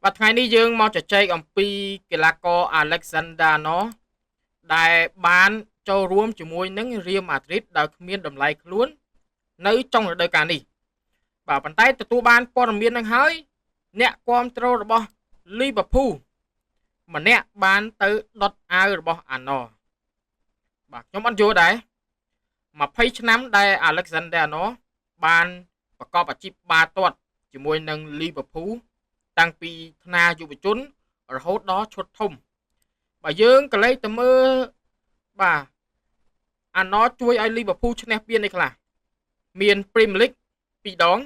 បាទថ្ងៃនេះយើងមកជជែកអំពីកីឡាករ Alexander Arnold ដែលបានចូលរួមជាមួយនឹង Real Madrid ដោយគ្មានតម្លៃខ្លួននៅចុងរដូវកាលនេះបាទប៉ុន្តែទទួលបានព័ត៌មាននឹងហើយអ្នកគាំទ្ររបស់ Liverpool ម្នាក់បានទៅដុតអាវរបស់ Arnold បាទខ្ញុំអត់យល់ដែរ20ឆ្នាំដែល Alexander Arnold បានប្រកបអាជីពបាល់ទាត់ជាមួយនឹង Liverpool តាំងពីថ្នាយុវជនរហូតដល់ឈុតធំបើយើងក៏លេចទៅមើលបាទអាណជួយឲ្យ Liverpool ឈ្នះពាននេះខ្លះមាន Premier League 2ដង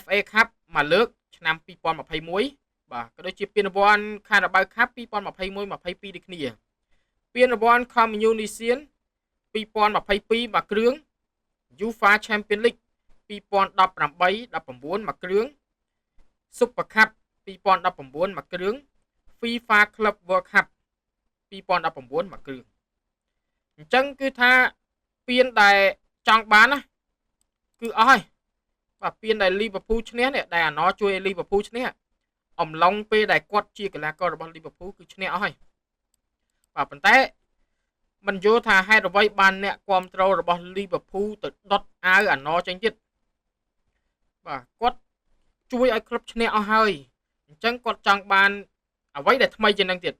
FA Cup មួយលើកឆ្នាំ2021បាទក៏ដូចជាពានរង្វាន់ Carabao Cup 2021 22ដូចគ្នាពានរង្វាន់ Community 2022មួយគ្រឿង UEFA Champions League 2018 19មួយគ្រឿង Super Cup 2019មួយគ្រឿង FIFA Club World Cup 2019មួយគ្រឿងអញ្ចឹងគឺថាពានដែលចង់បានណាគឺអស់ហើយបាទពានដែល Liverpool ឈ្នះនេះដែលអាណជួយឲ្យ Liverpool ឈ្នះអំឡុងពេលដែលគាត់ជាកីឡាកររបស់ Liverpool គឺឈ្នះអស់ហើយបាទប៉ុន្តែមិនយល់ថាហេតុអ្វីបានអ្នកគ្រប់គ្រងរបស់ Liverpool ទៅដុតអាវអាណចេញទៀតបាទគាត់ជួយឲ្យក្លឹបឈ្នះអស់ហើយអញ្ចឹងគាត់ចង់បានអ្វីដែលថ្មីជាងនឹងទៀត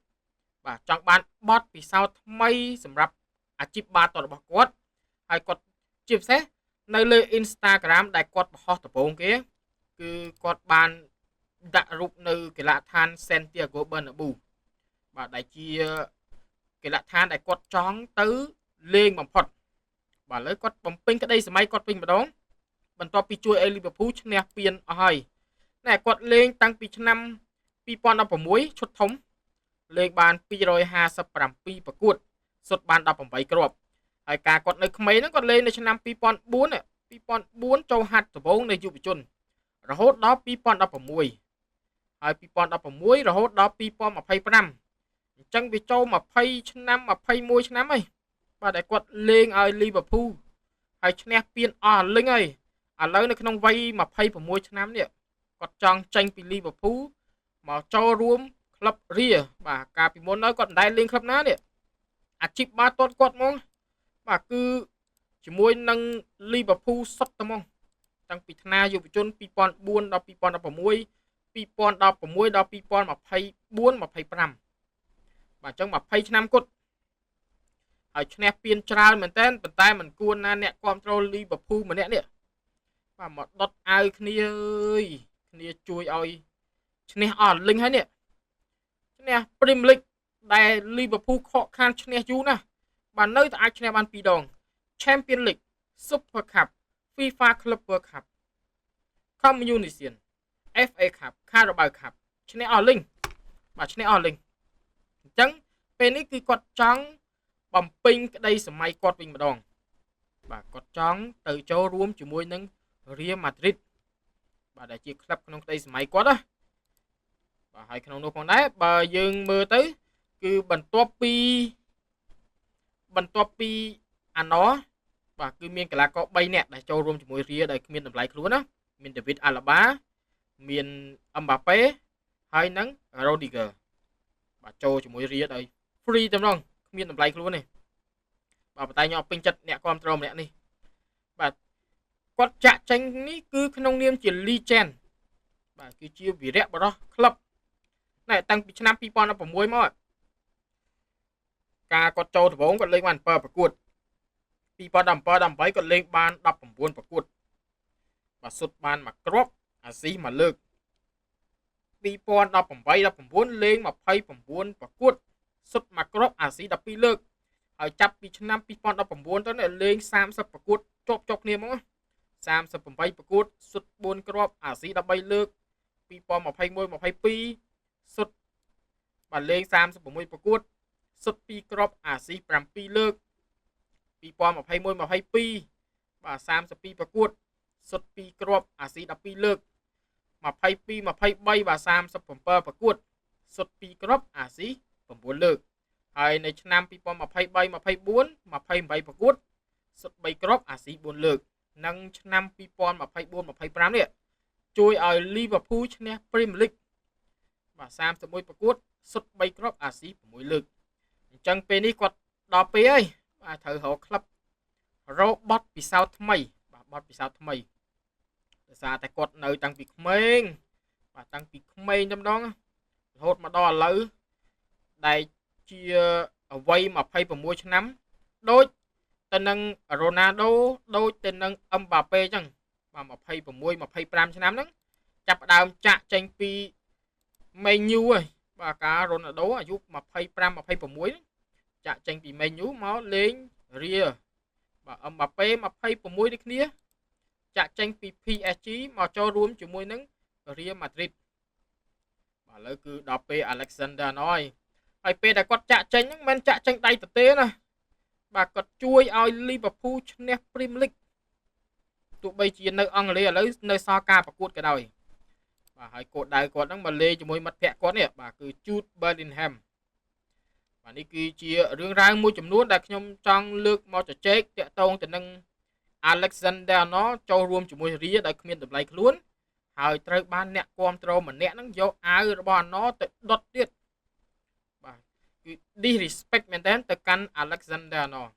បាទចង់បានបទពិសោធន៍ថ្មីសម្រាប់អាជីពបាល់ទាត់របស់គាត់ហើយគាត់ជាពិសេសនៅលើ Instagram ដែលគាត់បង្ហោះដំបូងគេគឺគាត់បានដាក់រូបនៅកីឡដ្ឋាន Santiago Bernabeu បាទដែលជាកីឡដ្ឋានដែលគាត់ចង់ទៅលេងបំផុតបាទឥឡូវគាត់បំពេញក្តីសម័យគាត់វិញម្ដងបន្ទាប់ពីជួយឲ្យ Liverpool ឈ្នះពានអស់ហើយណែគាត់លេងតាំងពីឆ្នាំ2016ឈុតធំលេងបាន257ប្រកួតសុទ្ធបាន18គ្រាប់ហើយការគាត់នៅក្មេងហ្នឹងគាត់លេងនៅឆ្នាំ2004 2004ចូលហាត់ដំបូងនៃយុវជនរហូតដល់2016ហើយ2016រហូតដល់2025អញ្ចឹងវាចូល20ឆ្នាំ21ឆ្នាំហើយបាទតែគាត់លេងឲ្យ Liverpool ហើយឈ្នះពានអស់លិញហើយឥឡូវនៅក្នុងវ័យ26ឆ្នាំនេះគាត់ចង់ចេញពី Liverpool មកចូលរួមក្លឹបរាបាទកាលពីមុនហើយគាត់មិនដែលលេងក្លឹបណានេះអាជីពបាល់ទាត់គាត់ហ្មងបាទគឺជាមួយនឹង Liverpool សុទ្ធតែហ្មងតាំងពីថ្នាយុវជន2004ដល់2016 2016ដល់2024 25បាទអញ្ចឹង20ឆ្នាំគត់ហើយឈ្នះពានច្រើនមែនតើប៉ុន្តែមិនគួរណាអ្នកគ្រប់គ្រង Liverpool ម្នាក់នេះបាទមកដុតអាវគ្នាអើយគ្នាជួយឲ្យឈ្នះអស់លិញហើយនេះឈ្នះ Premier League ដែល Liverpool ខកខានឈ្នះយូរណាស់បាទនៅតែអាចឈ្នះបាន2ដង Champions League, Super Cup, FIFA Club World Cup, Community, FA Cup, Carabao Cup ឈ្នះអស់លិញបាទឈ្នះអស់លិញអញ្ចឹងពេលនេះគឺគាត់ចង់បំពេញក្តីសម័យគាត់វិញម្ដងបាទគាត់ចង់ទៅចូលរួមជាមួយនឹង Real Madrid បាទដែលជាក្លឹបក្នុងក្តីសម័យគាត់ណាបាទហើយក្នុងនោះផងដែរបើយើងមើលទៅគឺបន្ទាប់ពីអាណបាទគឺមានកីឡាករ3នាក់ដែលចូលរួមជាមួយរាដែលគ្មានតម្លៃខ្លួនណាមាន David Alaba មាន Mbappe ហើយនិង Rodriguez បាទចូលជាមួយរាដោយ free តែម្ដងគ្មានតម្លៃខ្លួនទេបាទប៉ុន្តែខ្ញុំអត់ពេញចិត្តអ្នកគ្រប់គ្រងម្នាក់នេះបាទគាត់ចាក់ចេញនេះគឺក្នុងនាមជា legend បាទគឺជាវីរៈបរោះក្លឹបណែតាំងពីឆ្នាំ2016មកការគាត់ចូលដំបូងគាត់លេងបាន7ប្រកួត2017 18គាត់លេងបាន19ប្រកួតបាទសុទ្ធបានមួយគ្រាប់អាស៊ីមួយលើក2018 19លេង29ប្រកួតសុទ្ធមួយគ្រាប់អាស៊ី12លើកហើយចាប់ពីឆ្នាំ2019ទៅនេះលេង30ប្រកួតជាប់ជាប់គ្នាហ្មង38ប្រកួតសុទ្ធ4គ្រាប់អាស៊ី13លើក2021 22សុទ្ធបាទលេង36ប្រកួតសុទ្ធ2គ្រាប់អាស៊ី7លើក2021 22បាទ32ប្រកួតសុទ្ធ2គ្រាប់អាស៊ី12លើក22 23បាទ37ប្រកួតសុទ្ធ2គ្រាប់អាស៊ី9លើកហើយនៅឆ្នាំ2023 24 28ប្រកួតសុទ្ធ3គ្រាប់អាស៊ី4លើកនិងឆ្នាំ2024 25នេះជួយឲ្យ Liverpool ឈ្នះ Premier League បាទ31ប្រកួតសុទ្ធ3គ្រាប់អាស៊ី6លើកអញ្ចឹងពេលនេះគាត់ដល់ពេលហើយបាទត្រូវរកក្លឹបរកបទពិសោធន៍ថ្មីបាទបទពិសោធន៍ថ្មីដោយសារតែគាត់នៅតាំងពីក្មេងបាទតាំងពីក្មេងតែម្ដងរហូតមកដល់ឥឡូវដែលជាអវ័យ26ឆ្នាំដូចទៅនឹងរ៉ូណាល់ដូដូចទៅនឹងអឹមបាប៉េអញ្ចឹងបាទ26 25ឆ្នាំហ្នឹងចាប់ផ្ដើមចាក់ចេញពីមេញូហើយបាទការរ៉ូណាល់ដូអាយុ25 26ចាក់ចេញពីមេញូមកលេងរាបាទអឹមបាប៉េ26ដូចគ្នាចាក់ចេញពី PSG មកចូលរួមជាមួយនឹងរៀលម៉ាឌ្រីតបាទឥឡូវគឺដល់ពេល Alexander Arnold ហើយពេលដែលគាត់ចាក់ចេញហ្នឹងមិនចាក់ចេញដៃទទេណាបាទគាត់ជួយឲ្យ Liverpool ឈ្នះ Premier League ទោះបីជានៅអង់គ្លេសឥឡូវនៅសល់ការប្រកួតក៏ដោយបាទហើយគោលដៅគាត់ហ្នឹងមកលេងជាមួយមិត្តភ័ក្តិគាត់នេះបាទគឺ Jude Bellingham បាទនេះគឺជារឿងរ៉ាវមួយចំនួនដែលខ្ញុំចង់លើកមកជជែកតាក់ទងទៅនឹង Alexander Arnold ចូលរួមជាមួយរាដោយគ្មានតម្លៃខ្លួនហើយត្រូវបានអ្នកគាំទ្រម្នាក់ហ្នឹងយកអាវរបស់ Arnold ទៅដុតទៀតបាទគឺ disrespect មែនតើទៅកាន់ Alexander Arnold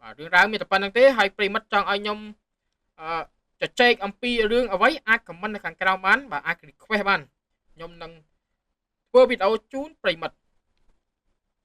បាទរឿងរ៉ាវមានតែប៉ុណ្្នឹងទេហើយប្រិមិត្តចង់ឲ្យខ្ញុំអឺជជែកអំពីរឿងអ្វីអាច comment នៅខាងក្រោមបានបាទអាច request បានខ្ញុំនឹងធ្វើវីដេអូជូនប្រិមិត្ត